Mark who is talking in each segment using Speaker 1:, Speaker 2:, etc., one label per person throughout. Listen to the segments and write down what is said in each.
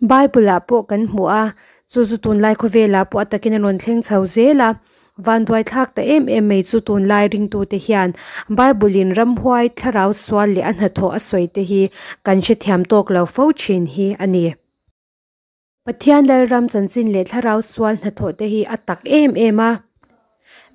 Speaker 1: Bible ah pawh kan hmu a, chu chu tunlai khawvelah pawh a takin a rawn thleng chho zel a, vanduai thlak ta em em mai chu tunlai ringtute hian Bible in ramhuai thlarau sual leh a hnathawh a sawi te hi kan hrethiam tawk lo fo thin hi a ni. Pathian Lalram chanchin leh thlarau sual hnathawh te hi a tak em em a.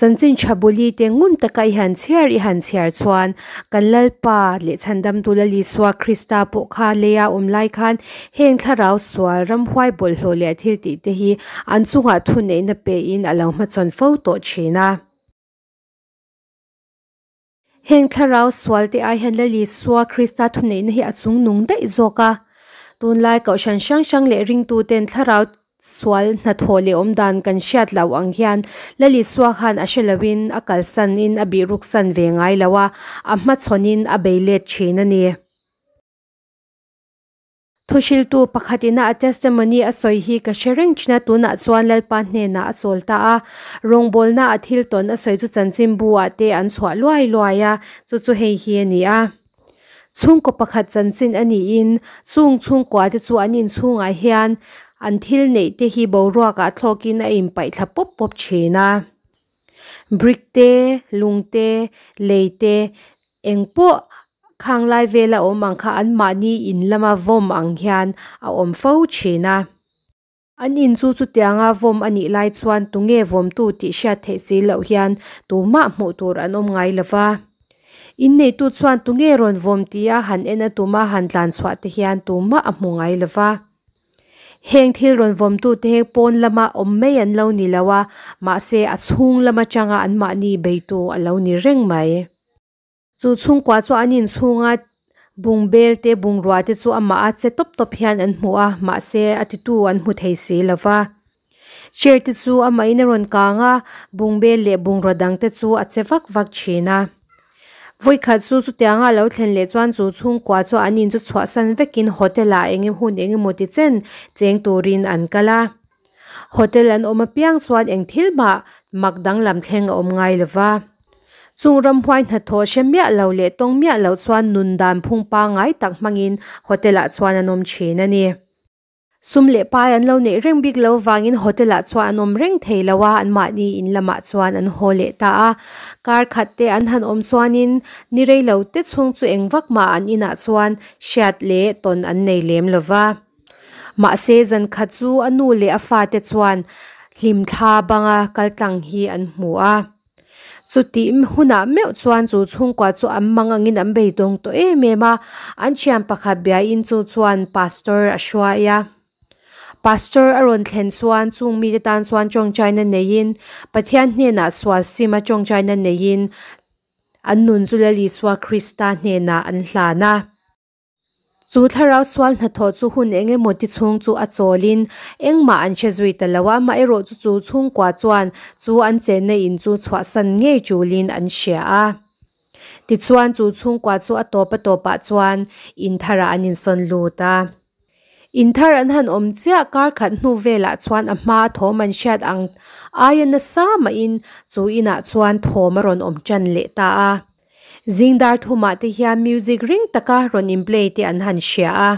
Speaker 1: Chanchin tha buli te ngun taka i han chhiar i han chhiar chuan kan Lalpa leh Chhandamtu Lal Isua Krista pawh kha leia awm lai khan heng thlarau sual ramhuai bawlhhlawh leh thil tih te hi an chungah thuneihna pein a lo hmachhawn fo tawh thin a. Heng thlarau sual te ai hian Lal Isua Krista thuneihna hi a chungnung daih zawk a. Tunlai kohhran hrang hrang leh ringtuten thlarau sual hnathawh leh awmdan kan hriat loh ang hian Lal Isua khan a hre loin a kalsanin a bihruksan ve ngai lo a, a hmachhawnin a bei let thin a ni. Thuhriltu pakhat ina a testimony a sawi hi ka hre reng thin a, tunah chuan Lalpa hnenah a chawl ta a, rawngbawlna a thil tawn a sawi chu chanchinbu ah te an chhuah luai luai a, chu chu hei hi a ni a. Chhungkaw pakhat chanchin a niin chung chhungkua te chu an inchhungah hian an thil neih te hi boruakah thlawkin a inpaih thla pawp pawp thin a. Brick te, lung te, lei te, Engpawh khang lai vela awm ang kha anmahni in lama vawm ang hian a awm fo thin a. An in chu chutianga vawm a nih lai chuan tunge vawmtu tih hriat theih si loh hian tumah hmuh tur an awm ngai lo va. Inneitu chuan tunge rawn vawm tia han en a tuma han tlan chhuah te hian tumah a hmu ngai lo va. Heng thil rawn vawmtute hi pawn lama awm mai an lo ni lo a, mahse a chhung lam atanga anmahni beitu a lo ni reng mai. Chu chhungkua chu an inchhunga bungbel te bungrua te chu amah a che tawp tawp hian an hmu a, mahse a titu an hmu thei si lo va. Chair te chu amahin a rawn kang a, bungbel leh bungrua dang te chu a che vak vak thin a. Vawikhat chu chutianga a lo thlen leh chuan chu chhungkua chu an in chu chhuahsan vekin hotel ah eng hun eng emaw ti chen cheng turin an kal a. Hotel an awm apiang chuan eng thil mah mak danglam thleng a awm ngai lo va. Chung ramhuai hnathawh hre miah lo leh tawng miah loh chuan nun dan phung pangngai tak hmangin hotel ah chuan an awm thin a ni. Sum leh pai an lo neih reng bik lo vangin hotel ah chuan an awm reng thei lo a, anmahni in lamah chuan an haw leh ta a. Kar khat te an han awm chuanin ni rei lo te chhung chu eng vak mah an inah chuan hriat leh tawn an nei lem lo va. Mahse zan khat chu a nu leh a fate chuan hlimthla banga kaltlang hi an hmu a. Chutih hunah meuh chuan chu chhungkua chu an mang angin an beidawng tawh em em a, an thian pakhat biain chu chuan pastor a hruai a. Pastor a rawn thlen chuan chung mite tan chuan tawngtaina neiin Pathian hnenah sual sim a tawngtaina neiin an nun chu Lal Isua Krista hnenah an hlan a. Chu thlarau sual hnathawh chu hun eng emaw ti chhung chu a chawlin engmah an hre zui ta lo a, amaherawh chu chu chhungkua chuan chu an chenna in chu chhuahsan ngei tulin an hria a. Tichuan chu chhungkua chu a tawp a tawpah chuan in tharah an insawn lut a. In thar an han awm chiah kar khat hnu velah chuan a hma thawm an hriat ang aia nasa mahin chu inah chuan thawm a rawn awm tan leh ta a. Zing dar thumah te hian music ring taka rawn in play te an han hria a.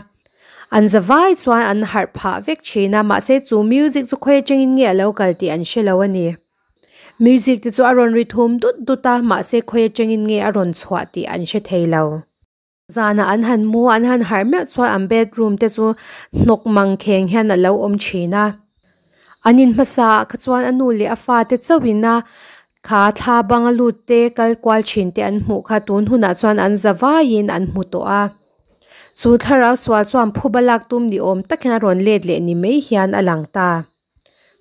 Speaker 1: An za vai chuan an harh phah vek thin a, mahse chu music chu khawi atangin nge a lo kal tih an hre lo a ni. Music te chu a rawn ri thum dut dut a, mahse khawi atangin nge a rawn chhuah tih an hre thei lo. Zanah an han mu a, an han harh meuh chuan an bedroom te chu hnawk mang kheng hian a lo awm thin a. An in hmasa ah kha chuan a nu leh a fate chauhin a kha thla banga lut te kal kual thin te an hmuh kha tun hunah chuan an za vaiin an hmu tawh a. Chu thlarau sual chuan phuba lak tum ni awm tak hian a rawn let leh ni mai hian a lang ta.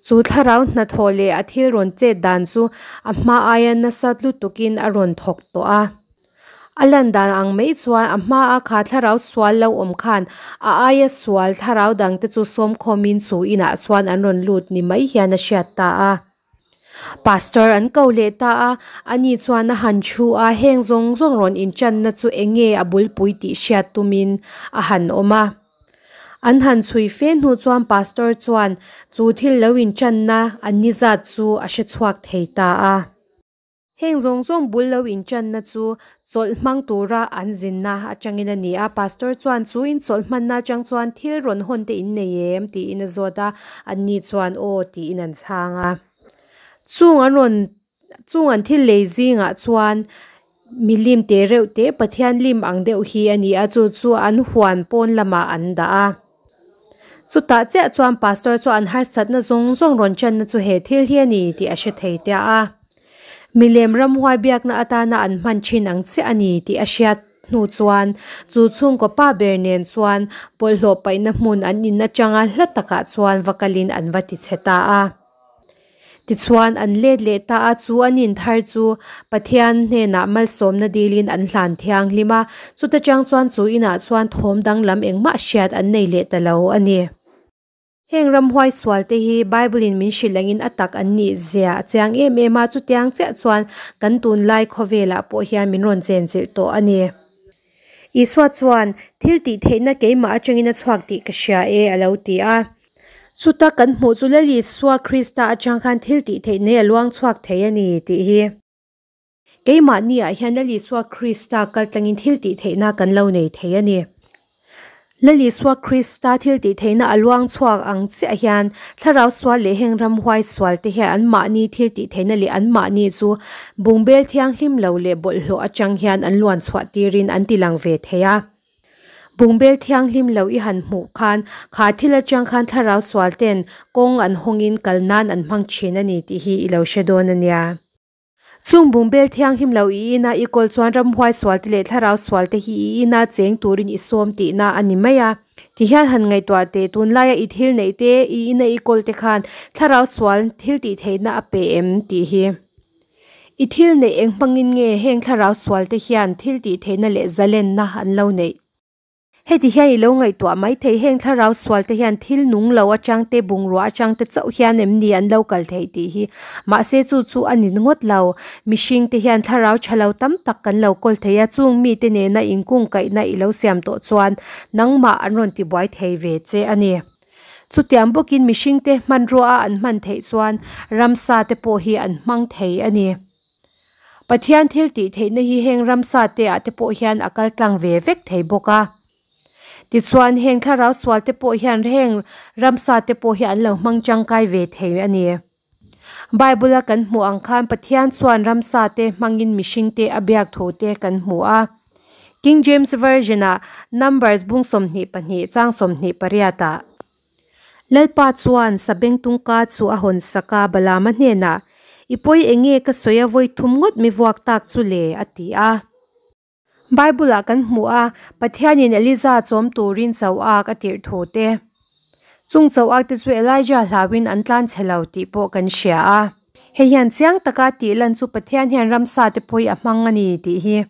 Speaker 1: Chu thlarau hnathawh leh a thil rawn chet dan chu a hma aia nasa lutukin a rawn thawk tawh a. A lan dan ang mai chuan a hmaa kha thlarau sual lo awm khan a aia sual thlarau dangte chu sawmkhawmin chu inah chuan an rawn lut ni mai hian a hriat ta a. Pastor an ko leh ta a, ani chuan a han thu a, heng zawng zawng rawn inchanna chu enge a bulpui tih hriat tumin a han awm a. An han chhui fe hnu chuan Pastor chuan chu thil lo inchanna an ni zat chu a hre chhuak thei ta a. Heng zawng zawng bul lo inṭanna chu chawlh hmang tura an zinna atangin a ni a. Pastor chuan chu in chawlh hmanna atang chuan thil rawn hawn te in nei em? tiin a zawt a, anni chuan aw tiin an chhang a. Chung an rawn chung an thil lei zingah chuan milim te reuh te Pathian lim ang deuh hi a ni a, chu chu an huan pawn lamah an dah a. Chutah chiah chuan pastor chu an harsatna zawng zawng rawn channa chu he thil hi a ni tih a hre thei ta a. Milem ramhuai biakna atana an hman thin ang chiah a ni tih a hriat hnu chuan chu chhungkaw pa ber nen chuan bawlhhlawh paihna hmun an in atanga hla takah chuan va kalin an va ti chhe ta a. Tichuan, an let leh ta a, chu an inthar chu Pathian hnenah malsawmna dilin an hlan thianghlim a, chuta chang chuan chu inah chuan thawm danglam engmah hriat an nei leh ta lo a ni. Heng ramhuai sualte hi Bible-in min hrilh angin a tak an nih zia a chiang em em a, chutiang chiah chuan kan tunlai khawvelah pawh hian min rawn chenchilh tawh a ni. Isua chuan, Thil tih theihna keimah atangin a chhuak tih ka hria e, a lo ti a. Chuta kan hmuh chu Lal Isua Krista atang khan thil tih theih nei a luang chhuak thei a ni tih hi. Keimahni ah hian Lal Isua Krista kal tlangin thil tih theihna kan lo nei thei a ni. Lal Isua Krista thil tih theihna a luang chhuak ang chiah hian thlarau sual leh heng ramhuai sual te hian anmahni thil tih theihna leh anmahni chu bungbel thianghlim lo leh bawlhhlawh atang hian an luan chhuah tirin an ti lang ve thei a. Bungbel thianghlim lo i han hmuh khan kha thil atang khan thlarau sual ten kawng an hawngin kal nan an hmang thin a ni tih hi i lo hre dawn a nia. Chung bungbel thianghlim lo i ina i kawl chuan ramhuai sual te leh thlarau sual te hi i ina cheng turin i sawm tihna a ni mai a. Tihian han ngaihtuah teh, tunlaia i thil neih te, i ina i kawl te khan thlarau sual thil tih theihna a pe em tih hi. I thil neih eng hmangin nge heng thlarau sual te hian thil tih theihna leh zalenna an lo neih? Heti hian i lo ngaihtuah mai thei, heng thlarau sual te hian thil nung lo atang te, bungrua atang te chauh hian em ni an lo kal theih tih hi. Mahse chu chu a ni ngawt lo. Mihring te hian thlarau tha lo tam tak kan lo kawl thei a, chung mite nena inkungkaihna i lo siam tawh chuan nangmah an rawn tibuai thei ve che a ni. Chutiang bawkin mihring te hmanrua a an hman theih chuan ramsa te pawh hi an hmang thei a ni. Pathian thil tih theihna hi heng ramsa te ah te pawh hian a kal tlang ve vek thei bawk a. Tichuan heng thlarau sual te pawh hian heng ramsa te pawh hi an lo hmang tangkai ve thei a ni. Bible a kan hmuh ang khan Pathian chuan ramsa te hmangin mihring te a biak thu te kan hmu a. King James Version ah Numbers bung 22 chang 28 ah. Lalpa chuan Sabengtungka chu a hawn sak a, Balaama hnenah, I pawi eng nge ka sawi a vawi thum ngawt mi vuak tak chu le? a ti a. Bible-ah kan hmu a, Pathianin Eliza chawm turin cho ak a tirh thu te. Chung cho ak te chu Elijah hlauin an tlan chhe lo tih pawh kan hria a. Hei hian chiang taka tih lan chu Pathian hian ramsa te pawhi a hmang a ni tih hi.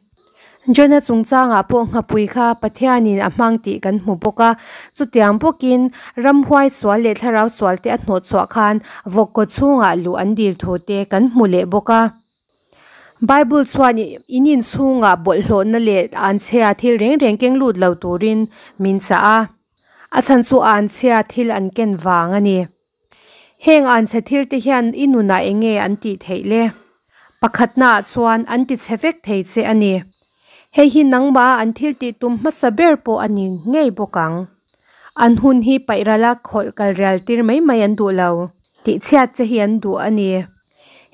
Speaker 1: Jona chungchangah pawh nghapui kha Pathianin a hmang tih kan hmu bawk a. Chutiang bawkin ramhuai sual leh thlarau sual te a hnawhchhuah khan vawk kaw chhungah luh an dil thu te kan hmu leh bawk a. Bible chuan in inchhungah bawlhhlawhna leh anchhia thil reng reng keng lut lo turin min chah a. A chhan chu anchhia thil an ken vang a ni. Heng anchhe thil te hian i nunah eng nge an tih theih le? Pakhatnaah chuan an ti chhe vek thei che a ni. Hei hi nangmah an thil tih tum hmasa ber pawh a ni ngei bawk ang. An hun hi paih rala khawlh kal rial tir mai mai an duh lo. Tihchhiat che hi an duh a ni.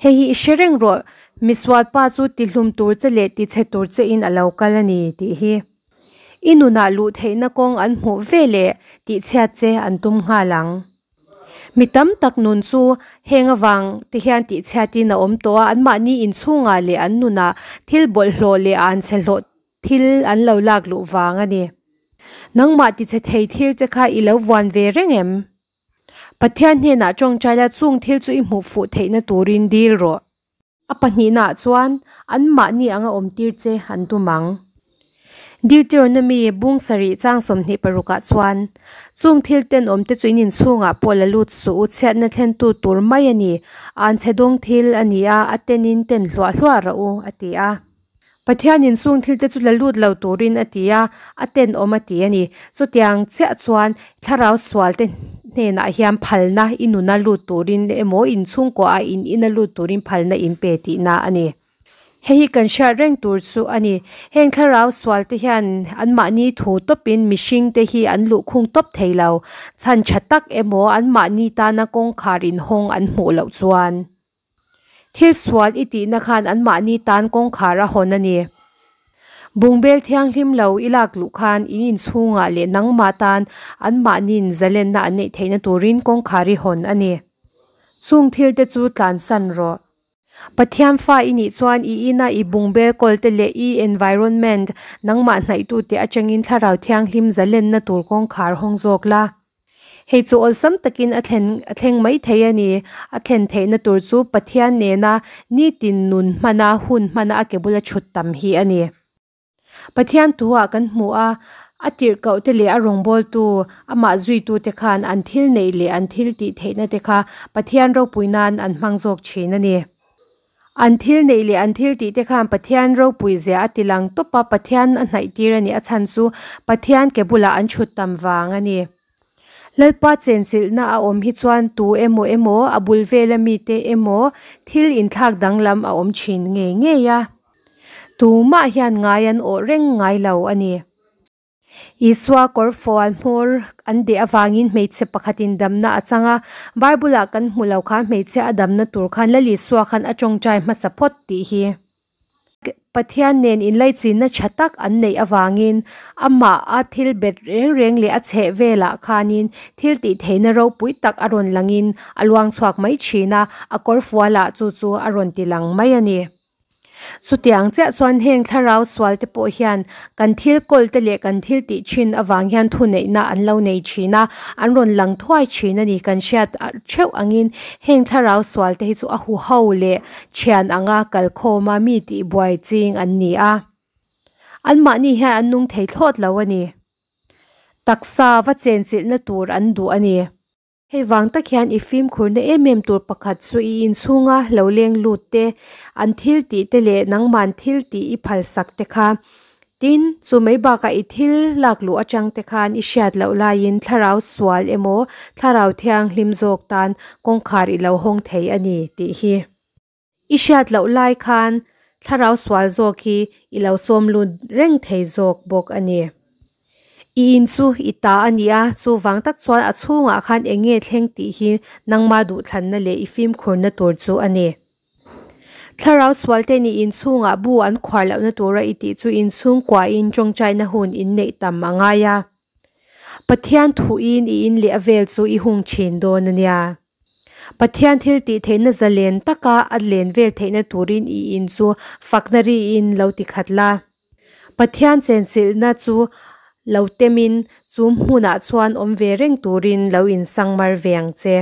Speaker 1: Hei hi i hre reng rawh, misualpa chu tihlum tur che leh tichhe tur che in a lo kal a ni tih hi. I nunah luh theihna kawng an hmuh ve leh tihchhiat che an tum nghal ang. Mi tam tak nun chu heng avang te hian tihchhiatin a awm tawh a, anmahni inchhungah leh an nunah thil bawlhhlawh leh anchhe hlawh thil an lo lak luh vang a ni. Nangmah tichhe thei thil che kha i lo vuan ve reng em? Pathian hnenah tawngtai la chung thil chu i hmuh fuh theihna turin dil rawh. A pahnihnaah chuan anmahni anga awmtir che an tum ang. Deuteronomy bung sarih chang 26 ah chuan, Chung thil tenawm te chu in inchhungah pawh la lut suh u, chhiatna thlentu tur mai a ni, anchhe dawng thil a ni a, a tenin ten hluah hluah rawh u, a ti a. Pathianin chung thil te chu la lut lo turin a ti a, a tenawm a ti a ni. Chutiang chiah chuan thlarau sual te hnenah hian phalna i nuna lut turin emaw inchhungkuaah in ina lut turin phalna in pe tihna a ni. Hei hi kan hriat reng tur chu a ni. Heng thlarau sual te hian anmahni thu tawpin mihring te hi an luhkhung tawp thei lo. Chhan tha tak emaw anmahni tana kawngkhar inhawng an hmuh loh chuan. Thil sual i tihna khan anmahni tan kawngkhar a hawn a ni. Bungbel thianghlim lo i lak luh khan in inchhungah leh nangmah tan anmahni'n zalenna an neih theihna turin kawngkhar i hawn a ni. Chung thil te chu tlansan rawh. Pathian fa i nih chuan i ina i bungbel kawl te leh i environment nangmah hnaihtute atangin Thlarau Thianghlim zalenna tur kawngkhar hawng zawk la. Hei chu awlsam takin a thlen a thleng mai thei a ni. A thlen theihna tur chu Pathian nena nitin nun hmana hun hmana a ke bula chhut tam hi a ni. Pathian thuah kan hmu a, a tirhkoh te leh a rawngbawltu, amah zuitu te khan an thil neih leh an thil tih theihna te kha Pathian ropui nan an hmang zawk thin a ni. An thil neih leh an thil tih te khan Pathian ropui zia a ti lang tawp a, Pathian a hnaih tir a ni, a chhan chu Pathian ke bulah an chhut tam vang a ni. Lalpa chenchilhna a awm hi chuan tu emaw emaw, a bul vela mite emaw thil inthlak danglam a awm thin ngei ngei a. Tumah hian ngai an awh reng ngai lo a ni. Isua kawr fual hmawr an deh avangin hmeichhe pakhatin damna a chang a. Bible-ah kan hmu lo kha hmeichhe a damna tur khan Lal Isua khan a tawngtai hmasa phawt tih hi. Pathian nen inlaichinna tha tak an neih avangin amah a thil bet reng reng leh a chheh velah khanin thil tih theihna ropui tak a rawn langin a luang chhuak mai thin a, a kawr fualah chu chu a rawn ti lang mai a ni. Chutiang chiah chuan heng thlarau sual te pawh hian kan thil kawl te leh kan thil tih thin avang hian thuneihna an lo nei thin a, an rawn lang thuai thin a ni. Kan hriat theuh angin heng thlarau sual te hi chu a huho leh thian anga kalkhawma mi tihbuai ching an ni a. Anmahni hian an nung thei thlawt lo a ni. Taksa va chenchilhna tur an duh a ni. Hei vang tak hian i fimkhurna em em tur pakhat chu i inchhunga lo leng lut te, an thil tih te leh nangman thil tih i phalsak te kha. Tin, chu mai bakah i thil lak luh atang te khan i hriat loh laiin thlarau sual emaw thlarau thianghlim zawk tan kawngkhar i lo hawng thei a ni tih hi. I hriat loh lai khan thlarau sual zawk hi i lo sawm lut reng thei zawk bawk a ni. I in chu i ta a ni a, chuvang tak chuan a chhungah khan eng nge thleng tih hi nangma duhthlanna leh i fimkhurna tur chu a ni. Thlarau sual ten i inchhungah bu an khuar lohna tura i tih chu inchhungkuain tawngtaina hun inneih tam a ngai a. Pathian thuin i in leh a vel chu i hung thin dawn a nia. Pathian thil tih theihna zalen taka a len vel theihna turin i in chu fakna riin lo ti khat la. Pathian chenchilhna chu lo temin chu hmunah chuan awm ve reng turin lo insangmar ve ang che.